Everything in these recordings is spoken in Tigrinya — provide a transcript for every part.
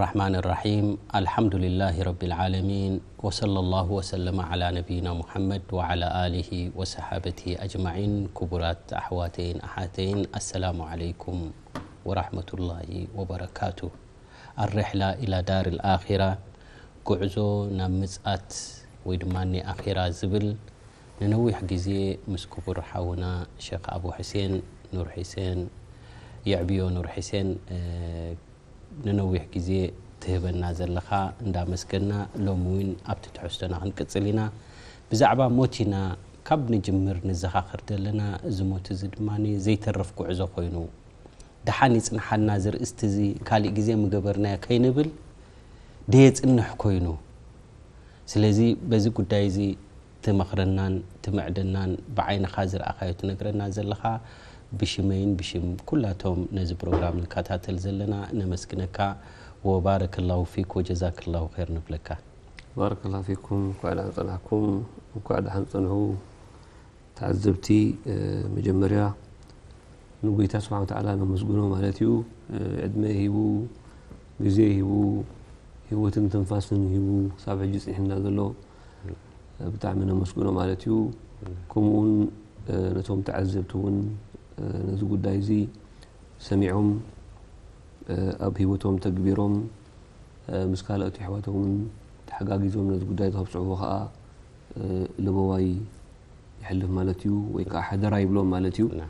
الرحمن الرحيم. الحمد لله رب العالمين. وصلى الله وسلم على نبينا محمد وعلى آله وصحابته أجمعين. ክቡራት ኣሕዋተይን ኣሓተይን፣ السلام عليكم ورحمة الله وبركاته. الرحلة إلى دار الآخرة፣ ጉዕዞ ናብ ምጽኣት ወይ ድማ ኣኺራ ዝብል፣ ንነዊሕ ግዜ ምስ ክቡር ሓውና ሸኽ ኣቡ ሕሴን ኑር ሕሴን፣ የዕብዮ ኑር ሕሴን፣ እ፣ ንነዊሕ ግዜ ትህበና ዘለኻ እንዳመስገና፣ ሎሚ እውን ኣብቲ ትሕዝቶና ክንቅጽል ኢና። ብዛዕባ ሞት ኢና ካብ ንጅምር ንዘኻኸር ዘለና። እዚ ሞት እዚ ድማ ዘይተርፍ ጉዕዞ ኮይኑ፣ ደሓን ይጽንሓልና እዚ ርእስቲ እዚ፣ ካሊእ ግዜ ምገበርናዮ ከይንብል ደየጽንሕ ኮይኑ። ስለዚ በዚ ጉዳይ እዚ ትመኽረናን ትምዕደናን፣ ብዓይንኻ ዝረኣኻዮ ትነግረና ዘለኻ፣ ብሽመይን ብሽም ኩላቶም ነዚ ፕሮግራም ንከታተል ዘለና ነመስግነካ። ወባረከላሁ ፊክ ወጀዛከላሁ ኸይር ንብለካ። ባረከላሁ ፊኩም። እንኳዕ ደሓን ጸናሕኩም። እንኳዕ ደሓን ጸንሑ ተዓዘብቲ። እ፣ መጀመርያ ንጎይታ ስብሓን ወተዓላ ነመስግኖ ማለት እዩ። እ፣ ዕድመ ሂቡ፣ ግዜ ሂቡ፣ ህይወትን ትንፋስን ሂቡ ክሳብ ሕጂ ጽኒሕና ዘሎ፣ እ፣ ብጣዕሚ ነመስግኖ ማለት እዩ። ከምኡውን፣ እ፣ ነቶም ተዓዘብቲ እውን፣ እ፣ ነዚ ጉዳይ እዚ ሰሚዖም፣ እ፣ ኣብ ህይወቶም ተግቢሮም፣ እ፣ ምስ ካልኦት ኣሕዋቶምን ተሓጋጊዞም ነዚ ጉዳይ ከብጽሕዎ ከኣ፣ እ፣ ለበዋይ የሕልፍ ማለት እዩ፣ ወይ ከኣ ሓደራ ይብሎም ማለት እዩ። ና።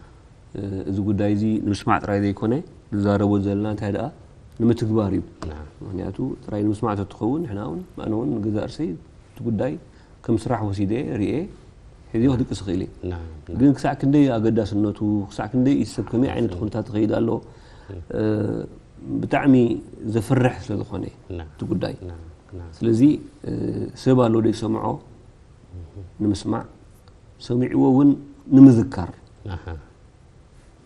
እ፣ እዚ ጉዳይ እዚ ንምስማዕ ጥራይ ዘይኮነ፣ ዝዛረቦ ዘለና እንታይ ደኣ ንምትግባር እዩ። ና። ምኽንያቱ ጥራይ ንምስማዕ ተትኸውን፣ ንሕና እውን፣ ኣነ እውን ንገዛእ ርእሰይ እቲ ጉዳይ ከም ስራሕ ወሲደ ርኤ፣ ሕዚ ክድቅስ እኽእል እየ። ና፣ ና። ግን ክሳዕ ክንደይ ኣገዳስነቱ፣ ክሳዕ ክንደይ እቲ ሰብ ከመይ ዓይነት ኩነታት ይኸይድ ኣሎ፣ እ፣ ብጣዕሚ ዘፍርሕ ስለ ዝኾነ ና። እቲ ጉዳይ። ና፣ ና። ስለዚ፣ እ፣ ሰብ ኣሎ ዘይሰምዖ ንምስማዕ፣ ሰሚዕዎ እውን ንምዝካር። ኣሃ።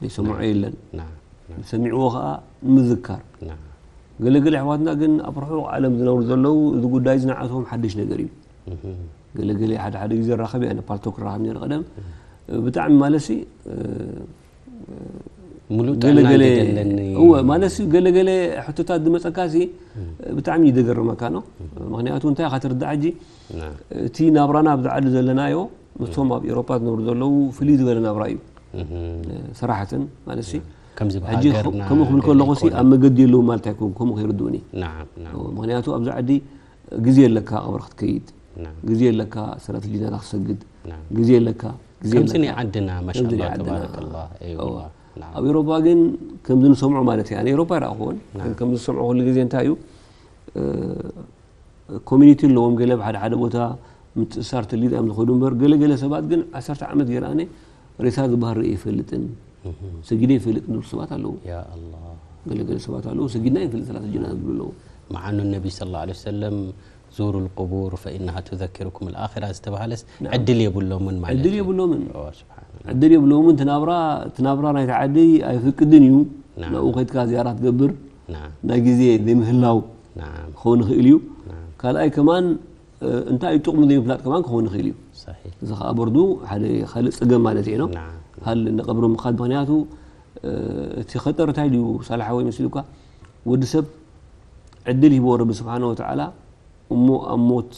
ዘይሰምዖ ና። የለን። ና፣ ና። ሰሚዕዎ ኸኣ ንምዝካር። ና። ገለገለ ኣሕዋትና ግን ኣብ ርሑቕ ዓለም ዝነብሩ ዘለዉ፣ እዚ ጉዳይ እዚ ንዓቶም ሓድሽ ነገር እዩ። እህ። ገለገለ ሓደ ሓደ ግዜ ራኸብ እየ፣ ኣነ ፓልቶክ ራኸብ ነይረ ቀደም። እህ። ብጣዕሚ ማለትሲ፣ እ፣ ምሉእ ጥዕና ገለገለ፣ እንተደለኒ። እወ፣ ማለትሲ ገለገለ ሕቶታት ዝመጸካሲ፣ እህ። ብጣዕሚ እዩ ዘገርመካ ነው። እህ። ምኽንያቱ እንታይ ኢኻ ትርዳእ ሕጂ? ና። እቲ ናብራና ኣብዚ ዓዲ ዘለናዮ፣ ምስቶም ኣብ ኤውሮጳ ዝነብሩ ዘለዉ ፍልይ ዝበለ ናብራ እዩ። እህ። ሰራሕትን ማለትሲ፣ ከምዚ ሕጂ ብሃገርና ከምኡ ክብል ከለኹሲ ገለ ኣብ መገዲ የለዉ ማለት ኣይኮንኩ፣ ከምኡ ከይርድኡኒ። ናዓም፣ ናዓም። ምኽንያቱ ኣብዚ ዓዲ ግዜ ኣለካ ቀብሪ ክትከይድ፣ ናዓም። ግዜ ኣለካ ሰላት ልጅናታ ክትሰግድ፣ ናዓም። ግዜ ኣለካ፣ ግዜ ከምዚ ኣለካ። ናይ ዓድና፣ ከምዚ ናይ ማሻኣላህ፣ ዓድና። ተባረከላህ። እወ። እወ፣ ናዓም። ኣብ ኤውሮጳ ግን ከምዚ ንሰምዖ ማለት እየ። ኣነ ኤውሮጳ ኣይረኣኹዎን። ናዓም። ከምዚ ዝሰምዖ ኩሉ ግዜ እንታይ እዩ? እ፣ ኮሚኒቲ ኣለዎም። ገለ ኣብ ሓደ ሓደ ቦታ ምትእሳር ተሊጥ እዮም ዝኸዱ እምበር፣ ገለ ገለ ሰባት ግን ዓሰርተ ዓመት ገይረ ኣነ ሬሳ ዝበሃል ርእየ ይፈልጥን፣ እህ። ሰጊደ ይፈልጥን ዝብሉ ሰባት ኣለዉ። ያ ኣላህ። ገለ ገለ ሰባት ኣለዉ፣ ሰጊድና ይፈልጥ ሰላት ጀናዛ ዝብሉ ኣለዉ። መዓኑ ነቢ ሰለላሁ ዐለይሂ ወሰለም፣ ዙሩ ልቁቡር ፈኢነሃ ቱዘኪሩኩም ልኣኺራ ዝተባሃለስ ናዓም። ዕድል የብሎምን ማለት ዕድል እዩ። የብሎምን። ኦ፣ ስብሓንላህ። ዕድል የብሎምን። እቲ ናብራ፣ እቲ ናብራ ናይቲ ዓዲ ኣይፍቅድን እዩ። ናዓም። ናብኡ ከይድካ ዝያራ ትገብር ናዓም። ናይ ግዜ ዘይምህላው ናዓም። ክኸውን ይኽእል እዩ። ናዓም። ካልኣይ ከማን፣ እ፣ እንታይ እዩ ጥቕሙ ዘይምፍላጥ ከማን ክኸውን ይኽእል እዩ። ሰሒሕ። እዚ ኸኣ በርዱ ሓደ ካልእ ጸገም ማለት እዩ ነው። ናዓም። ሃል ንቐብሪ ምኻድ ምኽንያቱ፣ እ፣ እቲ ኸጠር እንታይ ድዩ ሳልሓ ወይ መሲሉካ? ወዲ ሰብ ዕድል ሂብዎ ረቢ ስብሓነ ወተዓላ እሞ ኣብ ሞት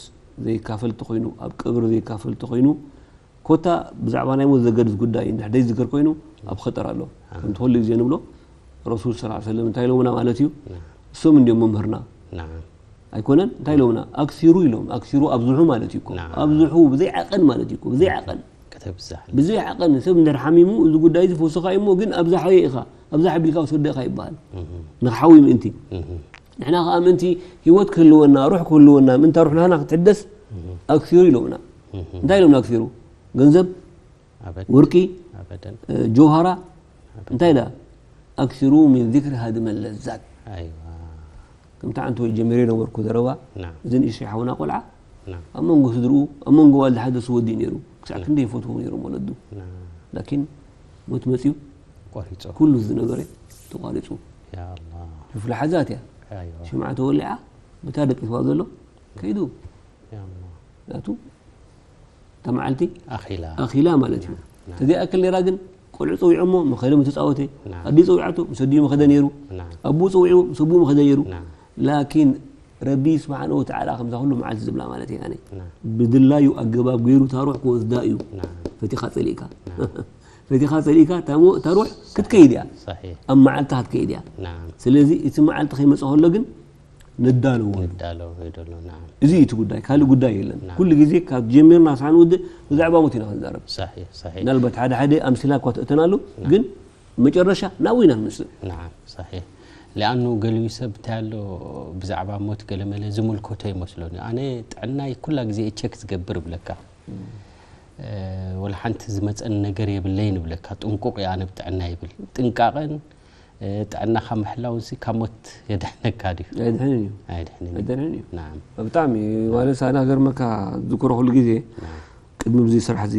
ዘይካፈል ተኾይኑ፣ ኣብ ቀብሪ ዘይካፈል ተኾይኑ፣ ኮታ ብዛዕባ ናይ ሞት ዘገድስ ጉዳይ እንድሕር ዘይዝከር ኮይኑ ኣብ ኸጠር ኣሎ። ኣሃ። ከምቲ ኩሉ ግዜ ንብሎ፣ ረሱል ሰለላሁ ዐለይሂ ወሰለም እንታይ ኢሎምና ማለት እዩ? ናዓም። እሶም እንድዮም መምህርና። ናዓም። ኣይኮነን? እንታይ ኢሎምና? ኣክሲሩ ኢሎም። ኣክሲሩ ኣብዝሑ ማለት እዩ እኮ። ናዓም። ኣብዝሑ ብዘይ ዓቐን ማለት እዩ እኮ። ብዘይ ዓቐን። ከተብዝሕ። ብዘይ ዓቐን ሰብ እንድሕር ሓሚሙ እዚ ጉዳይ እዚ ፈውስኻ እዩ እሞ ግን ኣብዝሓዮ ኢኻ። ኣብዝሕ ኣቢልካ ወሰዶ ኢኻ ይበሃል። እህ። ንኽሓዊ ምእንቲ። እህ። ንሕና ኸኣ ምእንቲ ህይወት ክህልወና፣ ሩሕ ክህልወና፣ ምእንታ ሩሕና ክትሕደስ እህ። ኣክሲሩ ኢሎምና። እህ። እንታይ ኢሎምና ኣክሲሩ? ገንዘብ፣ ኣበድ-፣ ወርቂ፣ ኣበደን። እ፣ ጀውሃራ፣ ኣበደን። እንታይ ኢላ? ኣክሲሩ ሚን ዚክሪ ሃድመ ለዛት። ኣይዋ። ከምቲ ዓንተ ወይ ጀሚረ ነበርኩ ዘረባ፣ ናም። እዚ ንእሽተይ ሓውና ቆልዓ፣ ናም። ኣብ መንጎ ስድርኡ፣ ኣብ መንጎ ዋልዲ ሓደ ሰው ወዲ ነይሩ። ክሳዕ ናም። ክንደይ ይፈትዎ ነይሮም ወለዱ። ናም። ላኪን ሞት መጽዩ፣ ቆሪጾ። ኩሉ ዝነበረ ተቋሪጹ። ያ ኣላህ። ሹፍ ለሓዛት እያ። ኣይዋ። ሽምዓ ተወሊዓ፣ በታ ደቂስዋ ዘሎ፣ ከይዱ። ያ ኣላህ። ናቱ እታ መዓልቲ ኣኺላ። ኣኺላ ማለት እዩ። ናም። ተዘይኣክል ነይራ ግን ቆልዑ ጸዊዖሞ መኸደ ምተጻወተ፣ ናም። ኣዲኡ ጸዊዓቶ ምስ ኣዲኡ መኸደ ነይሩ፣ ናም። ኣቡኡ ጸዊዕዎ ምስ ኣቡኡ መኸደ ነይሩ። ናም። ላኪን ረቢ ስብሓነ ወተዓላ ከምዛ ኩሉ መዓልቲ ዝብላ ማለት እየ ኣነ። ብድላዩ ኣገባብ ገይሩ ታሩሕ ክወስዳ እዩ። ፈቲኻ ጸሊእካ። ፈቲኻ ጸሊእካ ታሞ-፣ ታሩሕ ክትከይድ እያ። ኣብ መዓልታ ክትከይድ እያ። ስለዚ እቲ መዓልቲ ከይመጸ ከሎ ግን ንዳለዎ። ንዳለዎ ይደሎ። እዚ እዩ እቲ ጉዳይ፣ ካልእ ጉዳይ የለን። ኩሉ ግዜ ካብ ጀሚርና ሳዕ ንውድእ ብዛዕባ ሞት ኢና ክንዛረብ። ምናልባት ሓደ ሓደ ኣምሲላ እኳ ተእተናሉ፣ ግን መጨረሻ ናብኡ ኢና ንምስል። ናዓም፣ ሰሒሕ። ሊኣኑ ገሊኡ ሰብ እንታይ ኣሎ፣ ብዛዕባ ሞት ገለመለ ዝምልከቶ ይመስሎኒ። ኣነ ጥዕናይ ኩላ ግዜ እየ ቸክ ዝገብር እብለካ። እ፣ ወላ ሓንቲ ዝመፀኒ ነገር የብለይን እብለካ። ጥንቁቕ እየ ኣነ ብጥዕና ይብል። ጥንቃቐን፣ እ፣ ጥዕናኻ ምሕላውን ሲ ካብ ሞት የድሕነካ ድዩ? ኣየድሕንን እዩ። ኣየድሕንን እዩ። ኣየድሕንን እዩ። ናዓም። ብጣዕሚ ማለት ኣነ ሃገር መካ ዝዝክሮ ኩሉ ግዜ ናዓም። ቅድሚ ብዚ ስራሕ እዚ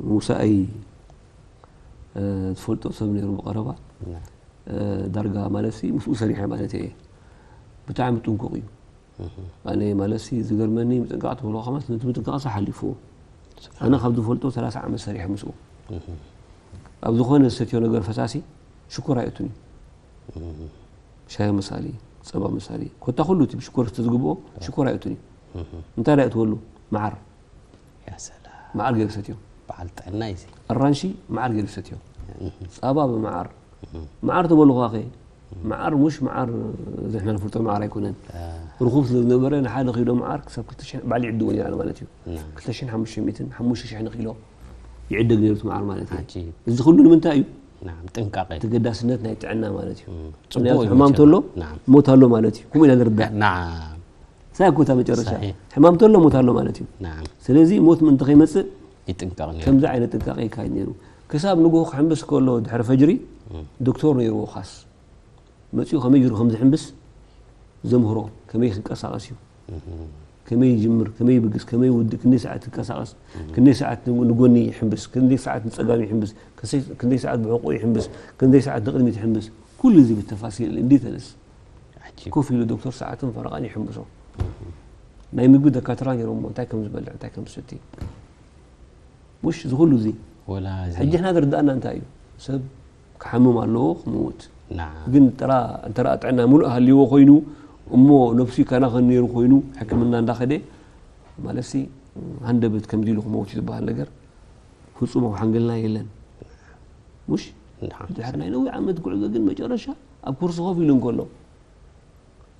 ምውሳኣይ እ፣ ዝፈልጦ ሰብ ነይሩ ብቐረባ። እ፣ ዳርጋ ማለት ሲ ምስኡ ሰሪሐ ማለት እየ። ብጣዕሚ ጥንቁቕ እዩ። ኣነ ማለት ሲ ዝገርመኒ ምጥንቃቕ ትብሎ ከማስ ነቲ ምጥንቃቕ ሲ ሓሊፍዎ። ኣነ ካብ ዝፈልጦ ሰላሳ ዓመት ሰሪሐ ምስኡ። ኣብ ዝኾነ ዝሰትዮ ነገር ፈሳሲ ሽኮር ኣይእቱን እዩ። ሻሂ መሳሊ፣ ጸባ መሳሊ፣ ኮታ ኩሉ እቲ ብሽኮር ዝተዝግብኦ ሽኮር ኣይእቱን እዩ። እንታይ ዳ የእትወሉ? መዓር። ያ ሰላም። መዓር ገይሩ ሰትዮ። በዓል ጥዕና እዩ እዚ። ኣራንሺ መዓር ገይሩ ሰትዮ። ጸባ ብመዓር። መዓር ተበልኹ ኣኸ? መዓር ሙሽ መዓር ዝሕና ንፈልጦ መዓር ኣይኮነን። ርኹብ ስለ ዝነበረ ንሓደ ኪሎ መዓር ክሳብ ክልተ ሽሕ ባዕሉ ይዕድጎ ነይሩ ማለት እዩ። ክልተ ሽሕን ሓሙሽተ ሚእትን ሓሙሽተ ሽሕን ኪሎ ይዕደግ ነይሩ እቲ መዓር ማለት እዩ። ዓጂብ። እዚ ኩሉ ንምንታይ እዩ? ናዓም፣ ጥንቃቐ። ተገዳስነት ናይ ጥዕና ማለት እዩ። ምክንያቱ ሕማም ተሎ ሞት ኣሎ ማለት እዩ። ከምኡ ኢና ንርዳእ። ናዓም። ሳይ እኮ እታ መጨረሻ። ሰሒሕ። ሕማም ተሎ ሞት ኣሎ ማለት እዩ። ናዓም። ስለዚ ሞት ምእንቲ ከይመጽእ ይጥንቀቕ ነይሩ። ከምዚ ዓይነት ጥንቃቄ ይካየድ ነይሩ። ክሳብ ንግሆ ክሕምብስ ከሎ ድሕሪ ፈጅሪ ዶክተር ነይርዎ ኻስ። መጺኡ ከመይ ገይሩ ከም ዝሕምብስ ዘምህሮ፣ ከመይ ክንቀሳቐስ እዩ። ከመይ ይጅምር፣ ከመይ ይብግስ፣ ከመይ ይውድእ፣ ክንደይ ሰዓት ይንቀሳቐስ፣ ክንደይ ሰዓት ንጎኒ ይሕምብስ፣ ክንደይ ሰዓት ንጸጋም ይሕምብስ፣ ክንደይ፣ ክንደይ ሰዓት ብሕቆ ይሕምብስ፣ ክንደይ ሰዓት ንቕድሚት ይሕምብስ፣ ኩሉ እዚ ብተፋሲል እንዲተነስ። ዓጂብ። ኮፍ ኢሉ ዶክተር ሰዓትን ፈረቓን ይሕምብሶ። ናይ ምግቢ ደካትራ ነይሮሞ፣ እንታይ ከም ዝበልዕ፣ እንታይ ከም ዝሰቲ። ሙሽ እዚ ኩሉ እዚ። ወላ እዚ ሕጂ ንሕና ዝርድኣና እንታይ እዩ? ሰብ ክሓምም ኣለዎ፣ ክምውት። ናዓም። ግን ጥራ፣ እንተ ደኣ ጥዕና ምሉእ ሃልይዎ ኮይኑ፣ እሞ ነብሱ ይከናኸን ነይሩ ኮይኑ፣ ሕክምና እንዳኸደ፣ ማለትሲ፣ ሃንደበት ከምዚ ኢሉ ክመውት እዩ ዝበሃል ነገር፣ ፍጹም ኣብ ሓንገልና የለን። ሙሽ? ናዓም። ድሕሪ ናይ ነዊሕ ዓመት ጉዕዞ ግን መጨረሻ ኣብ ኩርሲ ኮፍ ኢሉ እንከሎ፣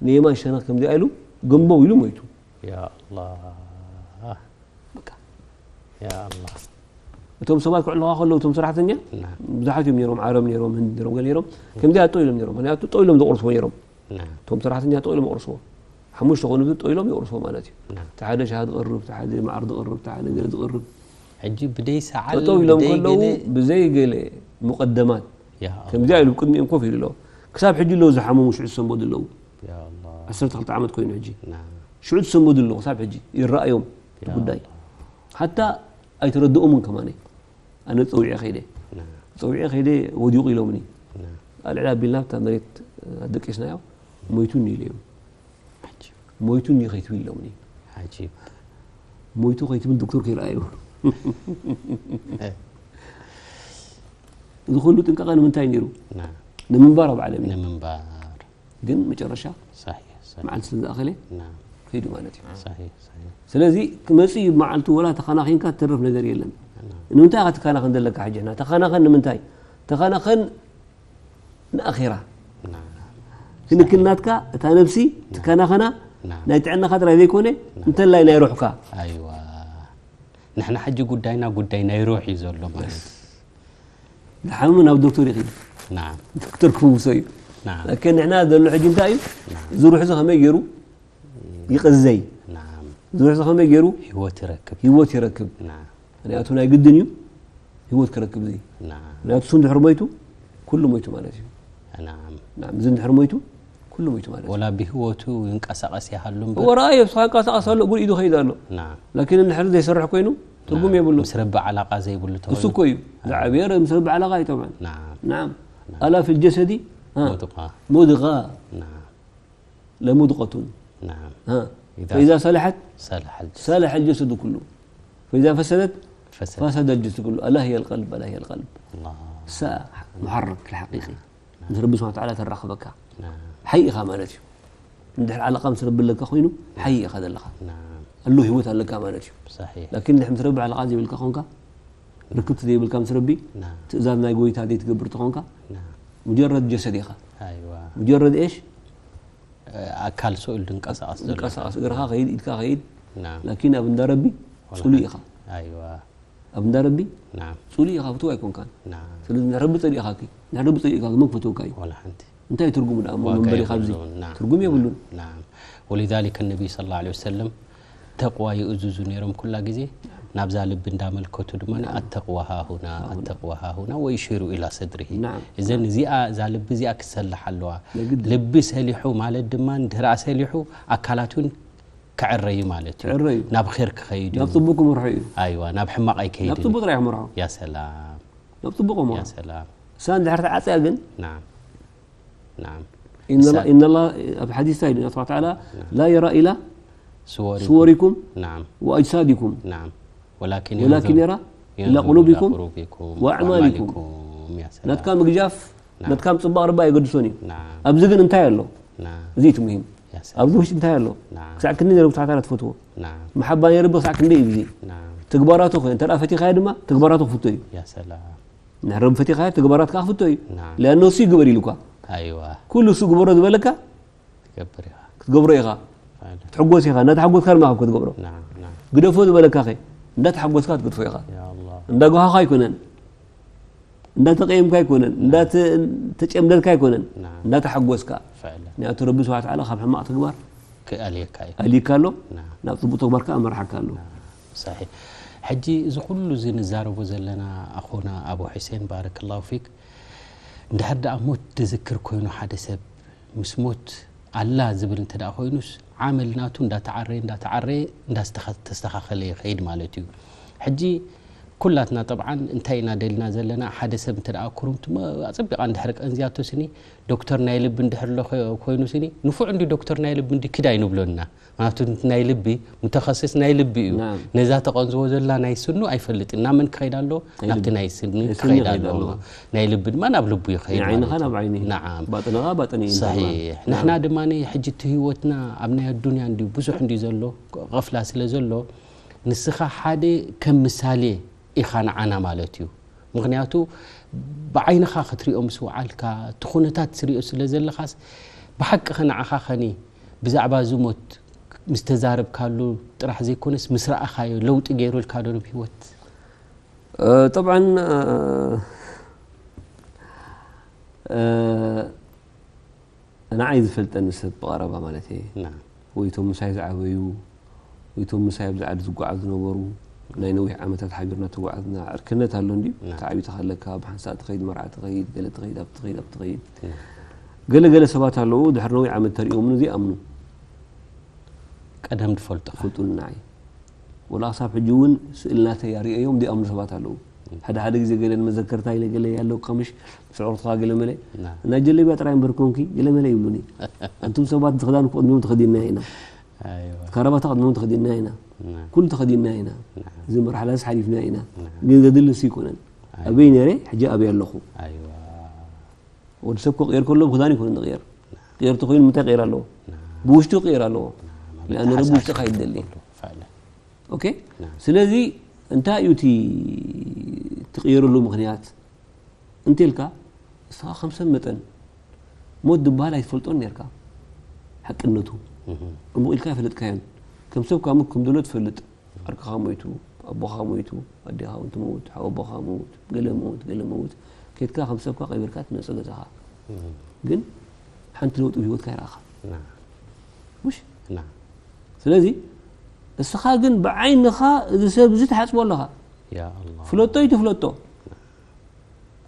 ንየማን ሸነኽ ከምዚ ኢሉ ገምቦው ኢሉ ሞይቱ። ያ ኣላህ። በቃ። ያ ኣላህ። እቶም ሰባት ክዕልኻ ከለዉ፣ እቶም ሰራሕተኛ ናዓም። ብዙሓት እዮም ነይሮም፣ ዓረብ ነይሮም፣ ህንዲ ነይሮም፣ ገለ ነይሮም። ከምዚኣ ጠው ኢሎም ነይሮም። ምኽንያቱ ጠው ኢሎም ዘቑርስዎ ነይሮም። ናዓም። እቶም ሰራሕተኛ ጠው ኢሎም ኣቑርስዎ። ሓሙሽተ ኮኑ ጠው ኢሎም የቑርስዎ ማለት እዩ። ናዓም። እቲ ሓደ ሻሂ ዝቕርብ፣ እቲ ሓደ መዓር ዝቕርብ፣ እቲ ሓደ ገለ ዝቕርብ። ሕጂ ብደይ ሰዓል፣ ጠጠው ኢሎም ብደይ ከለዉ ገለ ብዘይ ገለ ሙቀደማት ያ ኣላህ። ከምዚኣ ኢሉ ቅድሚኦም ኮፍ ኢሉ ኣሎ። ክሳብ ሕጂ ኣለዉ ዝሓመሙ ሽዑ ዝሰንበዱ ኣለዉ። ያ ኣላህ። ዓሰርተ ክልተ ዓመት ኮይኑ ሕጂ። ናዓም። ሽዑ ዝሰንበዱ ኣለዉ ክሳብ ሕጂ ይረኣዮም እቲ ያ ጉዳይ። ኣላህ። ሓታ ኣይተረድኦምን ከማነይ። ኣነ ጸዊዐ ከይደ። ናዓም። ጸዊዐ ከይደ ወዲቑ ኢሎምኒ። ናዓም። ኣልዕል ኣቢልና ኣብታ መሬት ኣደቂስናዮ ሞይቱ እኒኢሉ እዮም። ዓጂብ። ሞይቱ እኒኦ ከይትብል ኢሎምኒ። ዓጂብ። ሞይቱ ከይትብል ዶክተር ከይረኣዩ። እዚ ኩሉ ጥንቃቐ ንምንታይ ነይሩ? ናዓም። ንምንባር ኣብ ዓለም እዩ። ንምንባር። ግን መጨረሻ ሰሒሕ፣ ሰሒሕ። መዓልቲ ስለ ዝኣኸለ ናዓም። ከይዱ ማለት እዩ። ሰሒሕ፣ ሰሒሕ። ስለዚ ክመጽእ እዩ መዓልቱ ወላ ተኸናኺንካ ትተርፍ ነገር የለን። ናዓም። ንምንታይ ኢኻ ትከናኸን ዘለካ ሕጂ? ሕና ተኸናኸን ንምንታይ? ተኸናኸን ንኣኼራ። ናዓም። ክንክን ናትካ እታ ነብሲ ናዓም። ትከናኸና ናዓም። ናይ ጥዕናኻ ጥራይ ዘይኮነ ናዓም። እንተላይ ናይ ሩሕካ። ኣይዋ። ንሕና ሕጂ ጉዳይና ጉዳይ ናይ ሩሕ እዩ ዘሎ ማለት እዩ። ዝሓመመ ናብ ዶክተር ይኸይድ። ናዓም። ዶክተር ክፍውሶ እዩ። ናዓም። ላኪን ንሕና ዘሎ ሕጂ እንታይ እዩ? ናዓም። እዚ ሩሕ እዚ ከመይ ገይሩ ይቕዘይ? ናዓም። እዚ ሩሕ እዚ ከመይ ገይሩ ህይወት ይረክብ። ህይወት ይረክብ? ናዓም። ምኽንያቱ ናይ ግድን እዩ ህይወት ክረክብ እዚ። ናዓም። ምኽንያቱ እሱ እንድሕር ሞይቱ ኩሉ ሞይቱ ማለት እዩ። ናዓም። ናዓም። እዚ እንድሕር ሞይቱ ኩሉ ሞይቱ ማለት እዩ። ወላ ብህይወቱ ይንቀሳቐስ ይሃሉ እምበር። ወላ እየ፣ ንስኻ ይንቀሳቐስ ኣሎ፣ እግሩ ኢዱ ከይድ ኣሎ። ናዓም። ላኪን እንድሕር ዘይሰርሕ ኮይኑ ትርጉም ናዓም። የብሉን። ምስ ረቢ ዓላቃ ዘይብሉ እሱ ተባሂሉ። እኮ እዩ። ዝዓበየ ረ-፣ ምስ ረቢ ዓላቃ እዩ ጠብዓን። ናዓም። ናዓም። ኣላ ፊል ጀሰዲ፣ አ፣ ሙድቃ። ሙድቃ። ናዓም። ለሙድቀቱን። ናዓም። አ፣ ኢዛ ፈኢዛ ሰለሐት ሰለሐል ጀሰድ። ሰለሐል ጀሰዱ ኩሉ። ፈኢዛ ፈሰደት ፈሰደት። ፈሰደል ጀሰዱ ኩሉ። ኣላ ሂየል ቀልብ፣ ኣላ ሂየል ቀልብ። ኣላህ። እሳ ሙሐረክ ልሐቂቂ። ናዓም። ምስ ረቢ ስብሓን ወተዓላ ተራኽበካ። ናዓም። ሓይ ኢኻ ማለት እዩ። እንድሕር ዓለቓ ምስ ረቢ ኣለካ ኮይኑ ሓይ ኢኻ ዘለኻ። نعم ኣሎ ህይወት ኣለካ ማለት እዩ። صحيح ላኪን እንድሕር ምስ ረቢ ዓለቓ ዘይብልካ ኾንካ ርክብቲ ዘይብልካ ምስ ረቢ نعم ትእዛዝ ናይ ጎይታ ዘይትገብር ተኾንካ نعم ሙጀረድ ጀሰድ ኢኻ። أيوة ሙጀረድ ኤሽ ኣካል ስኡል ድንቀሳቐስ ዘሎ ዝንቀሳቐስ እግርኻ ከይድ ኢድካ ከይድ نعم ላኪን ኣብ እንዳ ረቢ ጽሉይ ኢኻ። أيوة ኣብ እንዳ ረቢ نعم ጽሉይ ኢኻ፣ ፍትው ኣይኮንካን። نعم ስለዚ ንረቢ ጸሊእኻኪ ንረቢ ጸሊእካ መን ክፈትወካ እዩ? ولا حنتي እንታይ ትርጉሙ ደኣ እሞ ዋጋ መንበሪኻ ኣብዚ የብሉን። نعم ትርጉም የብሉን። نعم ولذلك النبي صلى الله عليه وسلم ተቅዋ ይእዝዙ ነይሮም ኩላ ግዜ ናብዛ ልቢ እንዳመልከቱ ድማ التقوى ها هنا التقوى ها هنا ويشير إلى صدره نعم እዘን እዚኣ እዛ ልቢ እዚኣ ክትሰልሕ ኣለዋ። የግድን። ልቢ ሰሊሑ ማለት ድማ እንድህራ ሰሊሑ ኣካላት እውን ክዕረዩ ማለት እዩ። ክዕረዩ። ናብ ር ክኸይድ እዩ። ናብ ጽቡቅ ክምርሖ እዩ። ኣይዋ ናብ ሕማቕ ናብ ኣይከይድን። ጽቡቅ ጥራሕ ይምርሖ። ያ ሰላም ናብ ጽቡቅ ያ ምርሖ። ሰላም እሳ እንድሕር ተዓጽያ ግን ናም ናም ኢነላ እሳ- ኢነላ ኣብ ሓዲስ እንታይ ኢሉ ስብሓ ተዓላ ላ የራ ኢላ ስወሪኩም ስወሪኩም ናም ወኣጅሳዲኩም ናም ወላኪን ወላኪን የንዙር- የራ ኢላ የንዙር ቁሉቢኩም ቁሉቢኩም ወኣዕማሊኩም። ወኣዕማሊኩም። ያ ሰላም ናትካ ምግጃፍ ናም ናትካ ምጽባቕ ረቢ ኣይገድሶን እዩ። ናም ኣብዚ ግን እንታይ ኣሎ? ናም እዚ እቲ ሙሂም። ያ ሰላም ኣብዚ ውሽጢ እንታይ ኣሎ? ናም ክሳዕ ክንደይ ነሩ ስብሓ ተዓላ ትፈትዎ? ናም መሓባ ናይ ረቢ ክሳዕ ክንደይ እዩ ግዜ ናም ትግባራቱ ኾይኑ እንተ ፈቲኻዮ ድማ ትግባራቱ ክፍቶ እዩ። ያ ሰላም ንሕረም ፈቲኻዮ ትግባራት ከዓ ክፍቶ እዩ። ናም ሊኣነ እሱ ይግበር ኢሉካ ኣይዋ ኩሉ እሱ ግበሮ ዝበለካ ትገብር ኢኻ ክትገብሮ ኢኻ። ፋለ ትሕጎስ ኢኻ። እንዳተሓጎስካ ድማ ካብ ክትገብሮ ናም ናም ግደፎ ዝበለካ ኸ እንዳተሓጎስካ ክትገድፎ ኢኻ። ያ ኣላህ እንዳጓሃኻ ኣይኮነን፣ እንዳተቀየምካ ኣይኮነን፣ እንዳተጨምደድካ ኣይኮነን፣ ናም እንዳተሓጎስካ። ፈዕለ ምክንያቱ ረቢ ስብሓ ተዓላ ካብ ሕማቕ ተግባር ክኣልየካ እዩ ኣሊካ ኣሎ፣ ናም ናብ ጽቡቅ ተግባር ከዓ መርሓካ ኣሎ። صحيح ሕጂ እዚ ኩሉ እዚ ንዛረቦ ዘለና ኣኾና ኣቡ ሑሴን ባረከላሁ ፊክ እንድሕር ደኣ ሞት ዝዝክር ኮይኑ ሓደ ሰብ ምስ ሞት ኣላ ዝብል እንተ ደኣ ኮይኑስ ዓመል ናቱ እንዳተዓረየ እንዳተዓረየ እንዳስተኸ- ተስተኻኸለ ይኸይድ ማለት እዩ። ሕጂ ኩላትና ጠብዓን እንታይ ኢና ደልና ዘለና ሓደ ሰብ እንተ ደኣ ኩሩምቲ መ- ኣጸቢቓ እንድሕር ቀንዝያቶ ስኒ ዶክተር ናይ ልቢ እንድሕር ኣሎ ኮ- ኮይኑ ስኒ ንፉዕ እንዲ ዶክተር ናይ ልቢ እንዲ ኪድ ኣይንብሎና ምክንያቱ ናይ ልቢ ሙተኸስስ ናይ ልቢ እዩ። ናም። ነዛ ተቐንዝቦ ዘላ ናይ ስኑ ኣይፈልጥን ናብ መን ክኸይድ ኣለዎ? ናይ ናብቲ ልቢ። ናይ ስኒ ናይ ስኒ ክኸይድ ክኸይድ ኣለዎ። ኣለዎ። ናይ ልቢ ድማ ናብ ልቡ ይኸይድ ንዓይንኻ ማለት እዩ። ናብ ዓይኒ ናዓም ባጥንኻ ባጥኒ እዩ صحيح ይባሃል። ንሕና ድማ ሕጂ እቲ ህይወትና ኣብ ናይ ኣዱንያ እንዲ ብዙሕ እንዲ ዘሎ غفلة ስለ ዘሎ ንስኻ ሓደ ከም ምሳሌ ኢኻ ንዓና ማለት እዩ። ምክንያቱ ብዓይንኻ ክትሪኦ ምስ ወዓልካ እቲ ኩነታት ትሪኦ ስለ ዘለኻስ ብሓቂ ኸ ንዓኻ ኸኒ ብዛዕባ እዚ ሞት ምስ ተዛረብካሉ ጥራሕ ዘይኮነስ ምስ ረኣኻዮ ለውጢ ገይሩልካ ዶ ብ ህይወት? ጠብዓን ንዓይ ዝፈልጠኒ ሰብ ብቐረባ ማለት እየ ናም ወይ እቶም ምሳይ ዝዓበዩ ወይ እቶም ምሳይ ኣብዚ ዓዲ ዝጓዓዙ ዝነበሩ ናይ ነዊሕ ዓመታት ሓቢርና ተጓዓዝና ዕርክነት ኣሎ እንድዩ ና። ተዓቢትኻ ኣለካ ብሓንሳእ ትኸይድ መርዓ ትኸይድ ገለ ትኸይድ ኣብ ትኸይድ ኣብ ትኸይድ ና። ገለ ገለ ሰባት ኣለዉ ድሕሪ ነዊሕ ዓመት ተሪኦምኒ ዘይኣምኑ ቀደም ዝፈልጡኻ ይፈልጡኒ ንዓይ ወላ ክሳብ ሕጂ እውን ስእልናተይ ኣርእዮም ዘይኣምኑ ሰባት ኣለዉ ሓደ ሓደ ግዜ ገለ ንመዘከርታ ኢለ ገለ ያለው ከምሽ ስዕርትኻ ገለ መለ ና። እና ጀለቢያ ጥራይ እምበር ኮንኪ ገለ መለ ይብሉኒ ኣንቱም ሰባት ዝኽዳን ክቕድሚዮም ተኸዲንና ኢና ኣይዋ ካራባታ ቅድሚኦም ተኸዲንና ኢና ና። ኩሉ ተኸዲንና ኢና ና። እዚ መርሓላ እዚ ሓሊፍና ኢና ና። ግን ዘድሊ እሱ ይኮነን ና። ኣበይ ነረ ሕጂ ኣበይ ኣለኹ ኣይዋ ወዲ ሰብ ክቕየር ከሎ ብክዳን ይኮነ ዝቕየር ቅየር ተኮይኑ ምንታይ ቅየር ኣለዎ ና። ብውሽጡ ቅየር ኣለዎ ና። ለኣነ ረቢ ውሽጥኻ ይደሊ ፋለ ኦኬ ና። ስለዚ እንታይ እዩ እቲ ትቕየረሉ ምክንያት እንተልካ እስኻ ከም ሰብ መጠን ሞት ዝበሃል ኣይትፈልጦን ነርካ ሓቅነቱ እህ። ዕሙቕ ኢልካ ኣይፈለጥካዮን ከም ሰብ ካሙ ከም ዘሎ ትፈልጥ ዓርክኻ ሞይቱ ኣቦኻ ሞይቱ ኣዴኻ እውን ትመውት ሓወቦኻ መውት ገለ መውት ገለ መውት ኬድካ ከም ሰብካ ቀቢርካ ትመፅእ ገዛኻ እህ። ግን ሓንቲ ለውጢ ብህይወትካ ይረኣኻ ና። ሙሽ ና። ስለዚ እስኻ ግን ብዓይንኻ እዚ ሰብ እዚ ትሓፅቦ ኣለኻ ያ ኣላህ ፍለጦ ይትፍለጦ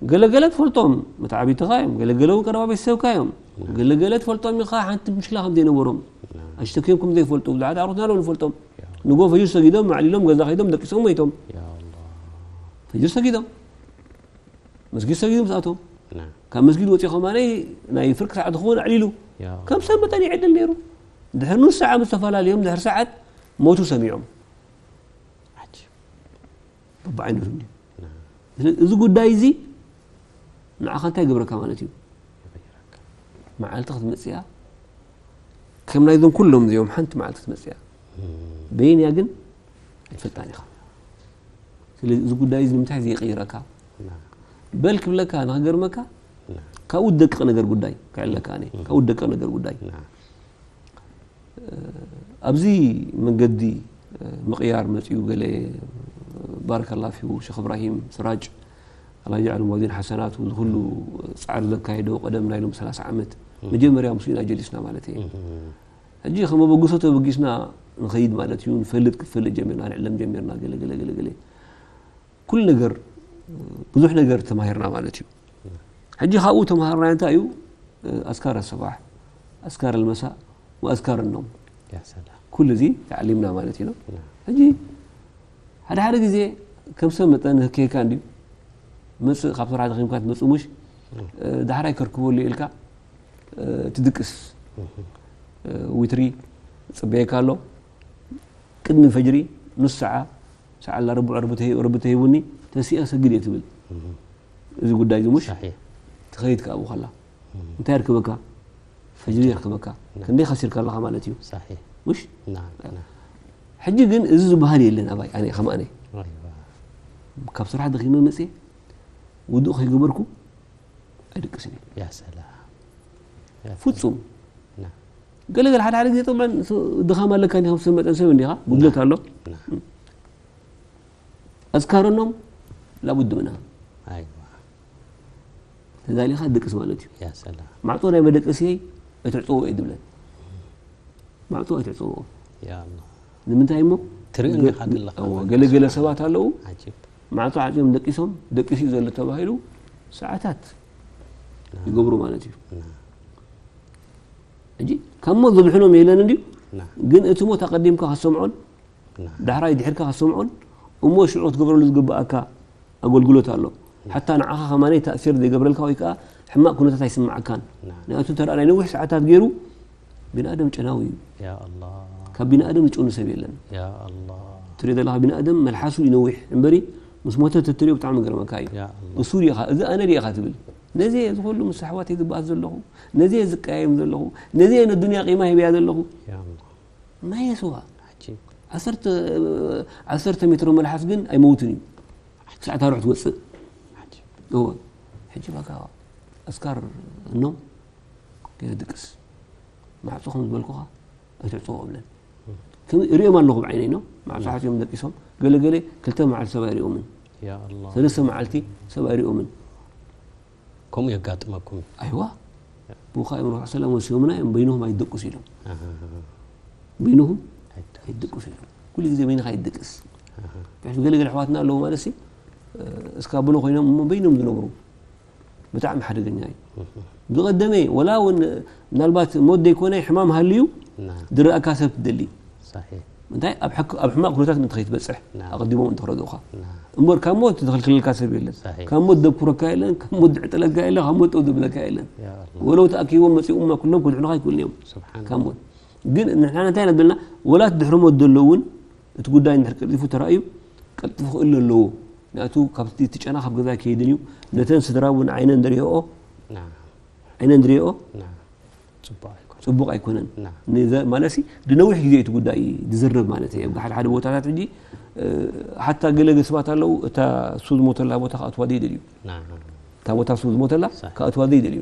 ገለገለ ትፈልጦም መተዓቢትኻ እዮም ገለገለ እውን ቀረባ ቤተሰብካ እዮም ገለገለ ትፈልጦም ኢኻ ሓንቲ ምሽክላ ከም ዘይነበሮም ኣሽተክዮም ከም ዘይፈልጡ ብዙሓት ዓሩትና ኣለዉ ንፈልጦም ንጎ ፈጅር ሰጊዶም ማዕሊሎም ገዛ ከይዶም ደቂሶም ሞይቶም ያ ኣላህ ፈጅር ሰጊዶም መስጊድ ሰጊዶም ዝኣቶም ና። ካብ መስጊድ ወፂኦም ከማነይ ናይ ፍርቂ ሰዓት ክኸውን ኣዕሊሉ ያ ከም ሰብ መጠን ይዕድል ነይሩ ድሕሪ ንስ ሰዓት ምስ ተፈላለዮም ድሕሪ ሰዓት ሞቱ ሰሚዖም ዓጂብ በብዓይነቱ እንድዩ ና። ስለዚ እዚ ጉዳይ እዚ ንዓኻ እንታይ ይገብረካ ማለት እዩ መዓልቲ ክትመፅእ እያ ከም ናይዞም ኩሎም እዚኦም ሓንቲ መዓልቲ ትመጽእ እያ። በየን እያ ግን ኣይትፈልጣን ኢኻ። ስለዚ እዚ ጉዳይ እዚ ንምንታይ ዘይቀይረካ? በል ክብለካ ንኽገርመካ፣ ካብኡ ደቅቕ ነገር ጉዳይ ክዕለካ ኣነ። ካብኡ ደቅቕ ነገር ጉዳይ። ኣብዚ መንገዲ ምቕያር መጺኡ ገለ ባረከላ ፊሁ ሸኽ እብራሂም ስራጅ ኣላ ጀዓሉ መዋዚን ሓሰናቱ እዚ ኩሉ ጻዕሪ ዘካየዶ ቀደም ናይ ሎም ሰላሳ ዓመት መጀመርያ ምስኡ ኢና ጀሊስና ማለት እየ። ሕጂ ከመበግሶ ተበጊስና ንኸይድ ማለት እዩ። ንፈልጥ ክትፈልጥ ጀሚርና ንዕለም ጀሚርና ገለ ገለ ገለ ገለ ኩሉ ነገር ብዙሕ ነገር ተማሂርና ማለት እዩ። ሕጂ ካብኡ ተማሃርና እንታይ እዩ? ኣስካር ኣሰባሕ ኣስካር ኣልመሳእ ወኣስካር ኖም ኩሉ እዚ ተዓሊምና ማለት እዩ። ሕጂ ሓደ ሓደ ግዜ ከም ሰብ መጠን ህከካ እንድዩ መፅእ ካብ ስራሕ ደኺምካ ትመፅእ ሙሽ ዳሕራይ ከርክበሉ ኢልካ ትድቅስ ዊትሪ ፅበየካ ኣሎ ቅድሚ ፈጅሪ ኑስ ሰዓ ሰዓ ኣላ ረቡዕ ረቢ ተሂቡኒ ተሲኣ ሰግድ እየ ትብል። እዚ ጉዳይ እዚ ሙሽ ትኸይድ ከኣ ብኸላ እንታይ የርክበካ? ፈጅሪ የርክበካ። ክንደይ ከሲርካ ኣለኻ ማለት እዩ። ሙሽ ሕጂ ግን እዚ ዝበሃል የለን ኣባይ ኣነ ከም ኣነ ካብ ስራሕ ደኺመ መፅየ ውዱእ ከይገበርኩ ኣይድቅስን እየ። ፍጹም ገለገለ ሓደ ሓደ ግዜ ጠብዐን ድኻም ኣለካ እንዲኻ ሰብ መጠን ሰብ እንዲኻ ጉድለት ኣሎ ኣዝካረኖም ላቡድ ምና ተዳሊኻ ድቅስ ማለት እዩ። ማዕጾ ናይ መደቀስየይ ኣይትዕጸዎ እየ ድብለን። ማዕጾ ኣይትዕጸዎ። ንምንታይ እሞ ትርኢ እንዲኻ ዘለኻ ገለገለ ሰባት ኣለዉ ማዕጾ ዓጽዮም ደቂሶም ደቂሱ እዩ ዘሎ ተባሂሉ ሰዓታት ይገብሩ ማለት እዩ። ሕጂ ካብ ሞት ዘድሕኖም የለን እንድዩ ግን እቲ ሞት ኣቐዲምካ ክትሰምዖን ዳሕራይ ድሕርካ ክትሰምዖን እሞ ሽዑ ክትገብረሉ ዝግብኣካ ኣገልግሎት ኣሎ። ሓታ ንዓኻ ከማነይ ተእሲር ዘይገብረልካ ወይ ከዓ ሕማቕ ኩነታት ኣይስምዓካን። ንኣቱ እንተ ናይ ነዊሕ ሰዓታት ገይሩ ቢንኣደም ጨናዊ እዩ። ካብ ቢንኣደም ዝጨኑ ሰብ የለን። ትሪኦ ዘለኻ ቢንኣደም መልሓሱ ይነዊሕ እምበሪ ምስ ሞተ ተትሪኦ ብጣዕሚ ገርመካ እዩ። እሱ ሪኢኻ እዚ ኣነ ሪኢኻ ትብል ነዚ እዚ ኩሉ ምስ ኣሕዋተይ ዝበኣስ ዘለኹ ነዚ ዝቀያየም ዘለኹ ነዚ ነዱንያ ቂማ ሂበያ ዘለኹ ማየ ስዋ ዓሰርተ ሜትሮ መልሓስ ግን ኣይመውትን እዩ። ክሳዕ ታርዕ ትወፅእ። እወ ሕጂ ባካ ኣስካር እኖም ገለ ድቅስ ማዕፆ ከም ዝበልኩኻ ኣይትዕፅዎ እብለን። ከም እሪኦም ኣለኹ ብዓይነይ ነው ማዕፆ ሓፂኦም ደቂሶም ገለ ገለ ክልተ መዓልቲ ሰብ ኣይሪኦምን ሰለስተ መዓልቲ ሰብ ኣይሪኦምን። ከምኡ የጋጥመኩም እዩ። ኣይዋ ብኡ ከዓ እዮም ረሱል ሰለም ወሲዮምና እዮም በይንኹም ኣይትደቅሱ ኢሎም። በይንኹም ኣይትደቅሱ ኢሎም። ኩሉ ግዜ በይንኻ ኣይትደቅስ። ምክንያቱ ገለገለ ኣሕዋትና ኣለዉ ማለት ሲ እስካ ብሎ ኮይኖም እሞ በይኖም ዝነብሩ ብጣዕሚ ሓደገኛ እዩ። ዝቐደመ ወላ እውን ምናልባት ሞት ዘይኮነ ሕማም ሃልዩ ዝረኣካ ሰብ ትደሊ። እንታይ ኣብ ሕማቕ ኩነታት ምእንቲ ከይትበፅሕ ኣቐዲሞም እንተክረድኡኻ እምበር ካብ ሞት ዝኽልክለልካ ሰብ የለን። ካብ ሞት ደብኩረካ የለን፣ ካብ ሞት ዝዕጥለካ የለን፣ ካብ ሞት ጠው ዘብለካ የለን። ወለው ተኣኪቦም መፂኦምና ኩሎም ክድሕኑኻ ይክእሉን እዮም ካብ ሞት። ግን ንሕና እንታይ ኢና ዘለና ወላ እቲ ድሕሪ ሞት ዘሎ እውን እቲ ጉዳይ እንድሕር ቀልጢፉ ተራእዩ ቀልጢፉ ክእለ ኣለዎ። ምክንያቱ ካብቲ እቲ ጨና ካብ ገዛ ከይድን እዩ። ነተን ስድራ እውን ዓይነን ዝሪኦ ዓይነን ዝሪኦ ፅቡቕ ኣይኮነን። ማለት ሲ ንነዊሕ ግዜ እቲ ጉዳይ ዝዝረብ ማለት እየ። ሓደ ሓደ ቦታታት ሕጂ ሓታ ገለ ገስባት ኣለዉ እታ እሱ ዝሞተላ ቦታ ክኣትዋ ዘይደልዩ እታ ቦታ እሱ ዝሞተላ ክኣትዋ ዘይደልዩ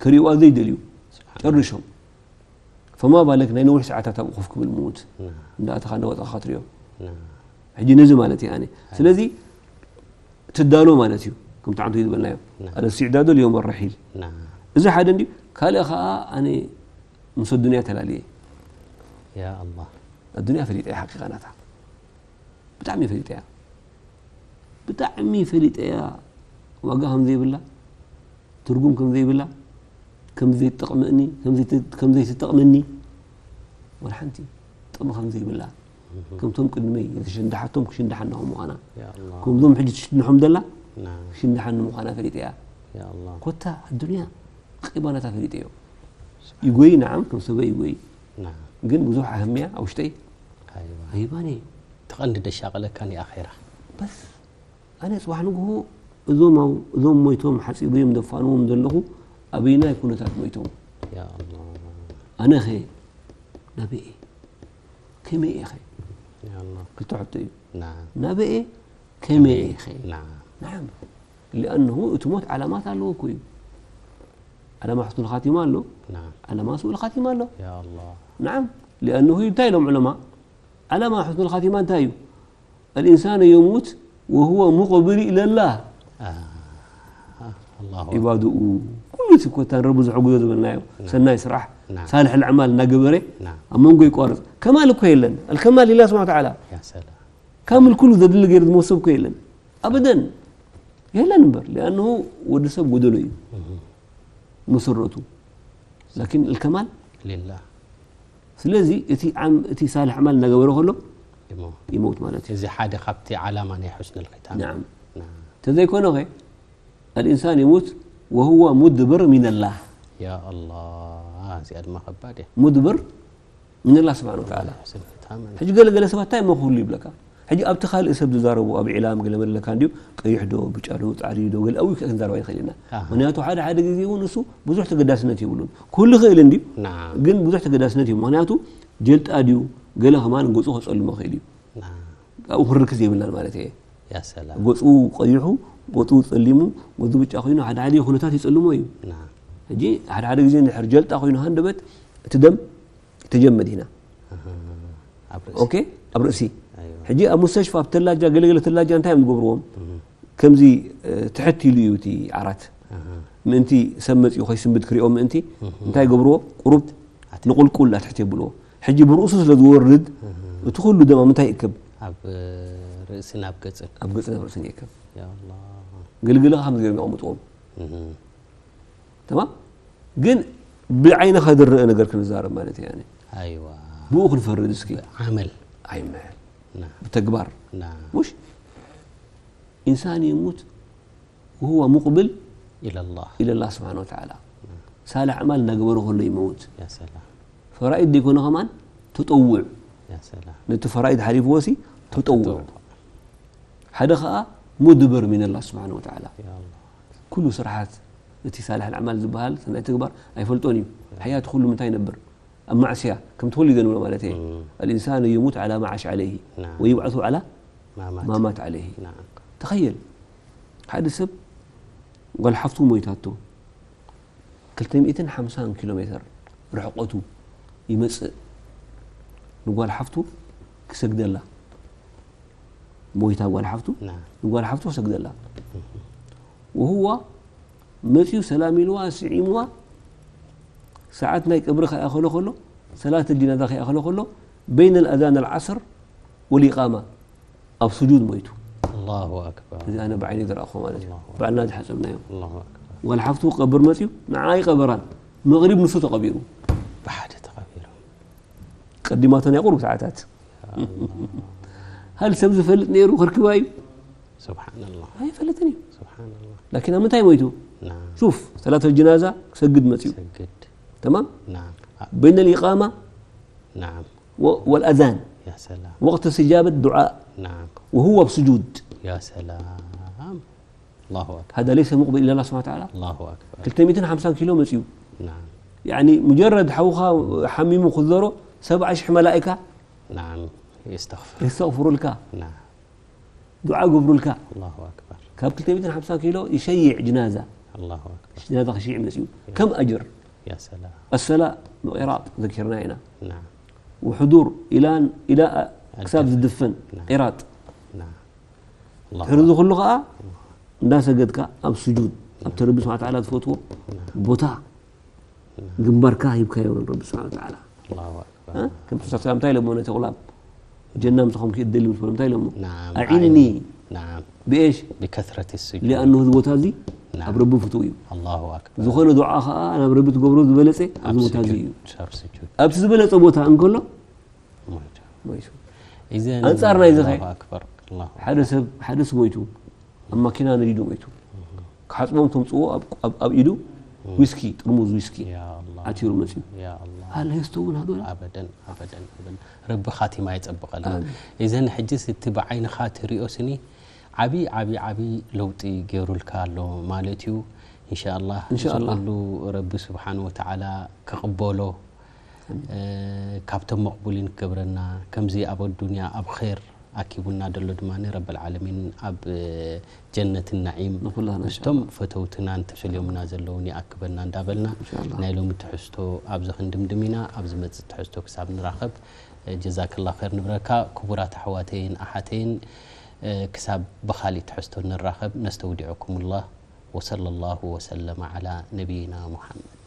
ክሪእዋ ዘይደልዩ ጨርሾም ፈማ ባለክ ናይ ነዊሕ ሰዓታት ኣብኡ ኮፍ ክብል ምዉት እንዳኣተኻ እንዳወፃኻ ትሪኦ። ሕጂ ነዚ ማለት እየ ኣነ። ስለዚ ትዳሎ ማለት እዩ። ከምቲ ዓንቱ ዝበልናዮ ኣልእስትዕዳዱ ልየውም ረሒል። እዚ ሓደ እንድዩ። ካልእ ከዓ ኣነ ምስ ኣዱንያ ተላልየ። ኣዱንያ ፈሊጠ እየ ሓቂቃ ናታ ብጣዕሚ ፈሊጠ እያ። ብጣዕሚ ፈሊጠያ ዋጋ ከም ዘይብላ ትርጉም ከም ዘይብላ ከም ዘይትጠቕመኒ ከም ዘይትጠቕመኒ ወላ ሓንቲ ጥቕሚ ከም ዘይብላ ከምቶም ቅድመይ ዝሸንዳሓቶም ክሽንዳሓና ከም ምዃና ከምዞም ሕጂ ትሽንዳሖም ዘላ ክሽንዳሓኒ ምዃና ፈሊጠ እያ። ኮታ ኣዱንያ ቂባናታ ፈሊጠዮ ይጎይ ንዓም ከም ሰበ ይጎይ ግን ብዙሕ ኣህምያ ኣብ ውሽጠይ ኣይባኒ። ተቐንዲ ደሻቐለካ ንኣኼራ በስ ኣነ ጽባሕ ንግሆ እዞም እዞም ሞይቶም ሓጺበዮም ደፋንዎም ዘለኹ ኣበይናይ ኩነታት ሞይቶም ኣነኸ ናበይ እየ? ከመይ እየ ኸ? يا الله ክልተ ሕቶ እዩ። نعم ናበይ እየ? ከመይ እየ ኸ? نعم نعم لأنه እቲ ሞት ዓላማት ኣለዎ እኮ እዩ። ዓላማ ሕስኑል ኻቲማ ኣሎ፣ نعم ዓላማ ሱኡል ኻቲማ ኣሎ። يا الله نعم لأنه እንታይ ኢሎም ዑለማ? ዓላማ ሕስኑል ኻቲማ እንታይ እዩ? الإنسان يموت وهو مقبل إلى الله آه. الله أكبر ዒባድኡ ኩሉ እቲ ኮታ ንረቢ ዘሐጉዞ ዝበልናዮ ሰናይ ስራሕ نعم ሳልሕ ኣዕማል እናገበረ نعم ኣብ መንጎ ይቋረፅ። ከማል እኮ የለን። الكمال لله سبحانه وتعالى يا سلام ካምል ኩሉ ዘድሊ ገይሩ ዝመሰብ እኮ የለን ኣበደን የለን እምበር لأنه ወዲ ሰብ ጎደሎ እዩ መሰረቱ لكن الكمال لله ስለዚ እቲ ዓም እቲ ሳልሕ ኣዕማል እናገበረ ከሎ يموت ይመውት ማለት እዩ። እዚ ሓደ ካብቲ ዓላማ ናይ حسن الختام نعم نعم ተዘይኮነ ኸ الإنسان يموت وهو مدبر من الله يا الله እዚኣ ድማ ከባድ እያ مدبر من الله سبحانه وتعالى حسن الختام ሕጂ ገለ ገለ ሰባት እንታይ እሞ ክህሉ ይብለካ። ሕጂ ኣብቲ ካልእ ሰብ ዝዛረቡ ኣብ ኢዕላም ገለ መለካ እንዲዩ ቀይሕ ዶ ብጫ ዶ ፃዕዲ ዶ ገለ ኣብኡ ክንዛረባ ይኽእል ኢና። ኣሃ። ምክንያቱ ሓደ ሓደ ግዜ እውን እሱ ብዙሕ ተገዳስነት የብሉን። ክህሉ ይኽእል እንዲዩ نعم ግን ብዙሕ ተገዳስነት የብሉ። ምክንያቱ ጀልጣ ድዩ ገለ ከማን ገፁ ከፀልሞ ይኽእል እዩ። نعم ኣብኡ ክንርክዝ የብልናን ማለት እየ። يا سلام ገፁ ቀይሑ ገፁ ፀሊሙ ገፁ ብጫ ኮይኑ ሓደ ሓደ ኩነታት ይፀልሞ እዩ። نعم ሕጂ ሓደ ሓደ ግዜ እንድሕር ጀልጣ ኮይኑ ሃንደበት እቲ ደም ተጀመድ ኢና أها. ኣብ ርእሲ ኦኬ ኣብ ርእሲ أيوة ሕጂ ኣብ ሙስተሽፋ ኣብ ተላጃ ገለገለ ተላጃ እንታይ እዮም ዝገብርዎም? مهم. ከምዚ እ፣ ትሕት ኢሉ እዩ እቲ ዓራት أها. ምእንቲ ሰብ መፂኡ ከይስንብድ ክሪኦ ምእንቲ مهم. እንታይ ይገብርዎ? ቁሩብ ኣቲ- ንቁልቁል ኣትሕት የብልዎ። ሕጂ ብርእሱ ስለ ዝወርድ أها. እቲ ኩሉ ደማ ምንታይ ይእከብ? ኣብ ርእሲ ናብ ገጽን ኣብ ገጽ ናብ ርእስን ይእከብ። يا الله ግልግልኻ ከም ዝገርም የቐምጥዎም مهم. ተማም ግን ብዓይንኻ ዝረአ ነገር ክንዛረብ ማለት እያ። أيوة ብኡ ክንፈርድ እስኪ عمل ኣይምዕል نعم ብተግባር نعم مش إنسان يموت وهو مقبل إلى الله إلى الله سبحانه وتعالى ሳልሕ ኣዕማል እናገበረ ከሎ ይመውት። يا سلام ፈራኢድ ዘይኮነ ከማን ተጠውዕ يا سلام ነቲ ፈራኢድ ሓሊፍዎ ሲ ተጠውዕ ሓደ ኸኣ ሙድብር من الله سبحانه وتعالى يا الله ኩሉ ስራሓት እቲ ሳልሕ ኣዕማል ዝበሃል ሰናይ ተግባር ኣይፈልጦን እዩ። ሕያት ኩሉ ምንታይ ይነብር ኣብ ማዕስያ ከምቲ ኩሉ ይዘንብሎ ማለት እየ مم. الإنسان يموت على ما عاش عليه نعم. ويبعث على ما ما مات مات عليه نعم ተኸየል ሓደ ሰብ ጓል ሓፍቱ ሞይታቶ ክልተ ሚእትን ሓምሳን ኪሎ ሜትር ርሕቀቱ ይመጽእ ንጓል ሓፍቱ ክሰግደላ ሞይታ ጓል ሓፍቱ نعم ንጓል ሓፍቱ ክሰግደላ وهو መጺኡ ሰላም ኢልዋ ስዒምዋ ሰዓት ናይ ቀብሪ ከይኣኸሎ ከሎ ሰላት ዲናዛ ከይኣኸሎ ከሎ بين الأذان العصر والإقامة ኣብ ስጁድ ሞይቱ الله أكبر እዚ ኣነ ብዓይኒ ዝረኣኹ ማለት እዩ الله أكبر. ባዕልና ዝሓሰብናዮ الله أكبر ጓል ሓፍቱ ክቀብር መፅዩ ንዓ ይቀበራን መቕሪብ ንሱ ተቐቢሩ ብሓደ ተቐቢሩ ቀዲማቶ ናይ ቁሩብ ሰዓታት ሃል ሰብ ዝፈልጥ ነይሩ ክርክባ እዩ سبحان الله ኣይፈልጥን እዩ سبحان الله ላኪን ኣብ ምንታይ ሞይቱ نعم ሹፍ ሰላት ጀናዛ ክሰግድ መፅዩ سجد ተማም نعم بين الإقامة نعم و- والأذان يا سلام وقت استجابة الدعاء نعم وهو بسجود يا سلام الله أكبر هذا ليس مقبل إلى الله سبحانه وتعالى الله أكبر ክልተ ሚእትን ሓምሳን ኪሎ መፅዩ نعم يعني مجرد ሓውኻ ሓሚሙ ክዘሮ ሰብዓ ሽሕ መላእካ نعم يستغفر የስተቕፍሩልካ نعم ዱዓ ገብሩልካ الله أكبر ካብ ክልተ ሚእትን ሓምሳን ኪሎ ይሸይዕ ጅናዛ الله أكبر ጅናዛ ክሽይዕ መፅዩ ከም ኣጅር يا سلام ኣሰላ ምቕራጥ ዘኪርና ኢና نعم وحضور إلى إلى ክሳብ ዝድፈን ቂራጥ نعم الله ድሕሪ እዚ ኩሉ ከዓ እንዳሰገድካ ኣብ ስጁድ ኣብቲ ረቢ ስብሓን ተዓላ ዝፈትዎ ቦታ ግንባርካ ሂብካዮ ንረቢ ስብሓን ተዓላ الله أكبر እ? ከም ሱሳ ሰላም እንታይ ኢለሞ ነቲ ቁላብ ጀና ምሳኹም ክእድል ምስ በሎ እንታይ ኢለሞ نعم ኣዒኒ نعم ብኤሽ بكثرة السجود ሊኣኑ እዚ ቦታ እዚ نعم ኣብ ረቢ ፍትው እዩ الله أكبر ዝኾነ ዱዓ ከዓ ናብ ረቢ ትገብሮ ዝበለፀ ኣብዚ ቦታ እዚ እዩ شهر سجود ኣብቲ ዝበለፀ ቦታ እንከሎ ሞይቱ إذن ኣንጻር ናይዚ ኸ? الله أكبر الله ሓደ ሰብ ሓደ ሰብ ሞይቱ ኣብ ማኪና ነዲዱ ሞይቱ ክሓፅቦም ተምፅዎ ኣብ- ኣብ- ኣብ ኢዱ ዊስኪ ጥርሙዝ ዊስኪ يا الله ዓቲሩ መፅዩ يا الله هل يستوون هذولا أبدا أبدا أبدا رب خاتمة يتبقى لنا آمين. إذن حجز اتباعين خاطر يوسني ዓቢ ዓቢ ዓቢ ለውጢ ገይሩልካ ኣሎ ማለት እዩ إن شاء الله إن شاء الله. ዝቐሉ ረቢ ስብሓን ወተዓላ ክቕበሎ እ፣ ካብቶም መቕቡሊን ክገብረና፣ ከምዚ ኣብ ኣዱንያ ኣብ ኸይር ኣኪቡና ደሎ ድማ ረብል ዓለሚን ኣብ፣ እ፣ ጀነት ናዒም ንኹላና ምስቶም ፈተውትናን ተፈልዮምና ዘለውን ይኣክበና እንዳበልና ኢንሻኣላህ። ናይ ሎሚ ትሕዝቶ ኣብዚ ክንድምድም ኢና። ኣብ ዝመጽእ ትሕዝቶ ክሳብ ንራኸብ፣ እ፣ ጀዛከላ ኸይር ንብረካ። ክቡራት ኣሕዋተይን ኣሓተይን፣ እ፣ ክሳብ ብኻሊእ ትሕዝቶ ንራኸብ። ነስተውዲዑኩሙላህ። وصلى الله وسلم على نبينا محمد.